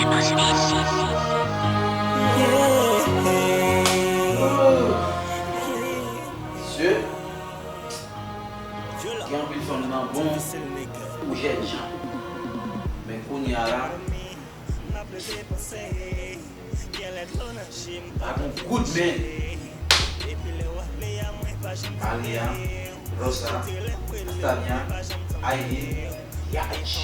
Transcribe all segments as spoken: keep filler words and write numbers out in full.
Mesye, gen anpil fanm nan bon pou jèn jan. Men kounye a la, pa gon goud men. Alia, Rosa, Tania, Aileen, Yach.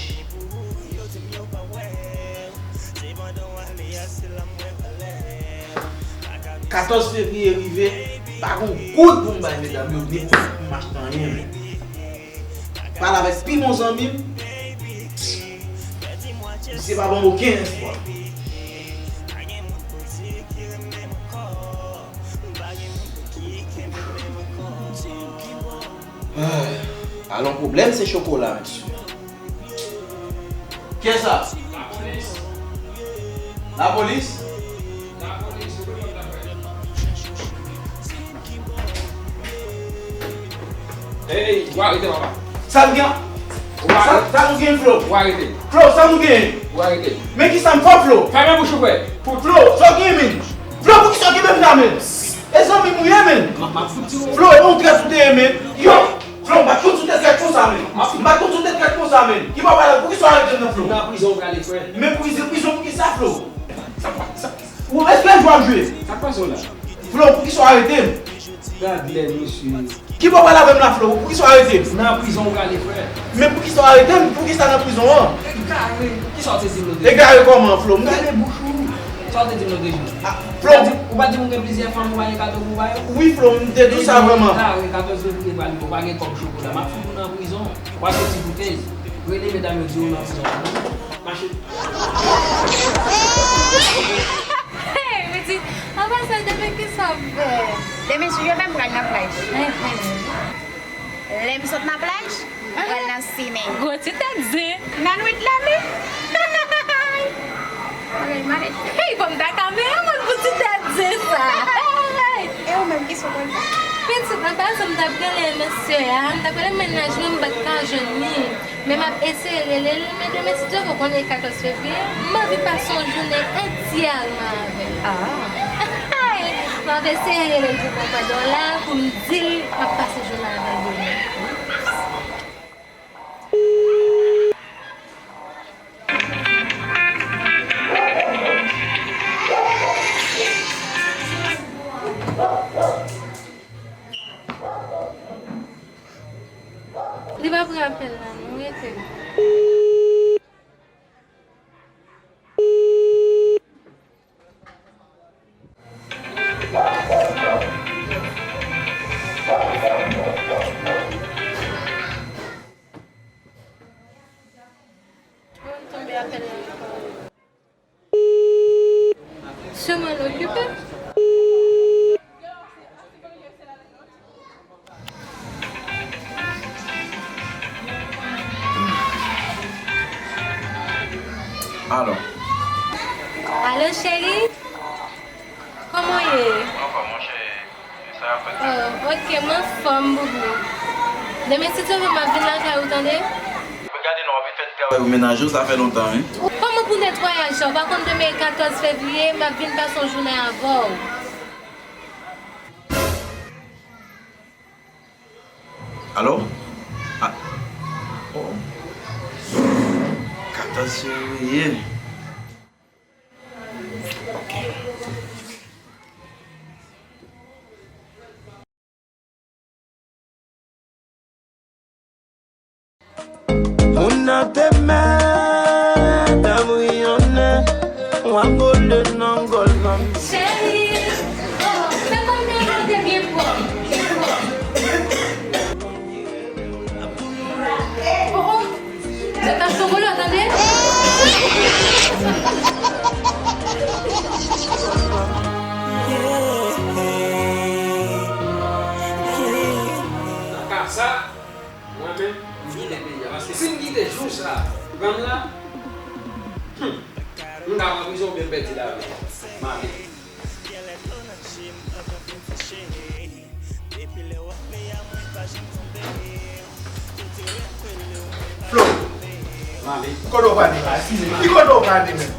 Katòz fevriye rive, pa gon goud pou m bay medam yo, ni pou m achte anyen, men. Pale avèk pi bon zanmi m, misye pa ban m okenn espwa. Ah, alon pwoblèm se chokola, mesye. Kiyès sa? Lapolis. Lapolis? Lapolis, ou konn sa fè. Hey, ou arete papa. Sa m gen? Ou arete. Sa, sa nou gen, Flo? Ou arete. Flo, sa nou gen? Ou arete. Men ki sa m fè, Flo? Fèmen bouch ou, frè. Flo, sa w gen, men? Flo, poukisa w kenbe m la, men? E zanmi m ou ye, men? M ap, m ap fout tire w. Flo, e yon trèt ou te ye, men. Yo! Flo, m pa t konn si w te trèt konsa, men. M pa t konn si w te trèt konsa, men. Ki bò w prale? Poukisa w arete m nan, Flo? Nan prizon ou prale, frè. Men prizon, prizon poukisa, Flo? Sa pa, sa, ou, èske jwe w ap jwe? Sa k pase w la? Flo, poukisa w arete m? Gad lè, mesye. Ki bò w prale avè m la, Flo? Poukisa w arete m? Nan prizon ou prale, frè. Men poukisa w arete m? Poukisa nan prizon an? Egare. Kisa w te di m lòt jou? Egare kòman, Flo? M te... Gade bouch ou. Sa w te di m lòt jou? Ah, Flo. Ou pa di, ou pa di m ou gen plizyè fanm, ou pa gen kato pou w ba yo? Wi, Flo, m te di w sa vrèman. Egare, katòz fevriye pral rive, ou pa gen kòb chokola. M ap fout ou nan prizon. W ap soti pou tèz. Rele medam yo, di w nan prizon. Mache. Hey, Rudy, an pasan, demen kisa w ap fè? Demen si Dye vle m pral nan plaj. Enhen. Lè m sot nan plaj, m pral nan sine. Gwo ti tèt zen. Nan nwit la menm. Bagay malèt. Hey, bon, m ta ka mele moun pou ti tèt zen sa. E ou menm, kisa w pral fè? Pitit, an pasan, m t ap rele mesye a, m t ap rele mennaj mwen, m pa t ka jwenn li. Men m ap eseye rele l, men demen si Dye vle, ou konnen katòz fevriye, m anvi pase yon jounen antyèman avè l. Ah. M ap eseye rele l pou pran pandan w la, pou m di l m ap pase jounen avè l demen. Li pa pran apèl la non, rete. Bon, m tonbe apèl la ankò. Sèman l okipe. Alo. Alo, cheri. Kòman w ye? Mwen anfòm, monchè. Oh, ok, m anfòm, boubou. Demen, si Dye vle, m ap vin lakay ou, tande? Gade non, w ap vin fè ti travay pou mennaj ou, sa fè lontan, wi. Kòman pou netwayaj sa? Ou pa konn demen e katòz fevriye, m ap vin pase yon jounen avè w. Alo? Ah. Oh. Katòz fevriye. Ok. Moun nan te mèt ap riyonnen, w ap gole nan gòl zanmi. Cheri, oh, men kòmè a te byen pwòp. Oh, oh. Yo ta sou woulo, tande? Nan ka sa, mwen menm, m kite peyi a. Paske si m kite jou sa, pran m la, hmm, m ka pran prizon oubyen m pèdi lavi m. M ale. Flo. Mami. Kote w prale la? Eskize m. Ki kote w prale menm?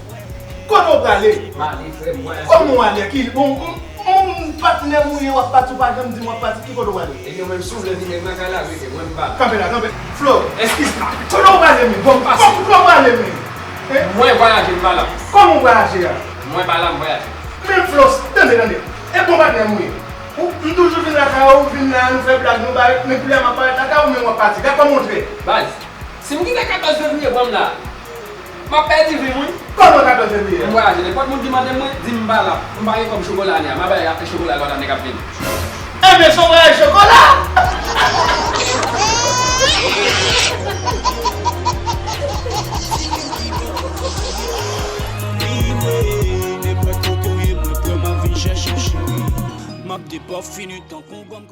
Kote w prale? M ale, frè m, m voyaje. Kòman w ale? Ki, bon, yon, yon patnè mouye w ap pati, ou pa janm di m w ap pati, ki kote w prale? Ebyen, menm si w vle vin nèg nan kay la, rete, mwen m pa la. Kanpe la, kanpe. Flo, eskiz mwen. Kote w prale, men? Bon, kote w prale, men? Hein? Mwen vwayaje, m pa la. Kòman w vwayaje a? Mwen pa la, m vwayaje. Men Flo, tande, tande. E bon patnè mouye. Ou, m toujou vin lakay ou, vin la, nou fè blag, nou bay, men koulye a m ap parèt lakay ou, men w ap pati. Gad kòman w trè. Baz, si m kite katòz fevriye pran m la, m ap pèdi vi m, wi. Kòman katòz fevriye? M vwayaje, nenpòt moun ki mande m, mwen, di m m pa la. M pa gen kòb chokola ane a, m a bay chokola lòt ane k ap vini. Enben, se yon vwayaj chokola! Anyway, nenpòt kote w ye, mwen prè, m ap vin chèche w, cheri. M ap depafini tankou yon granm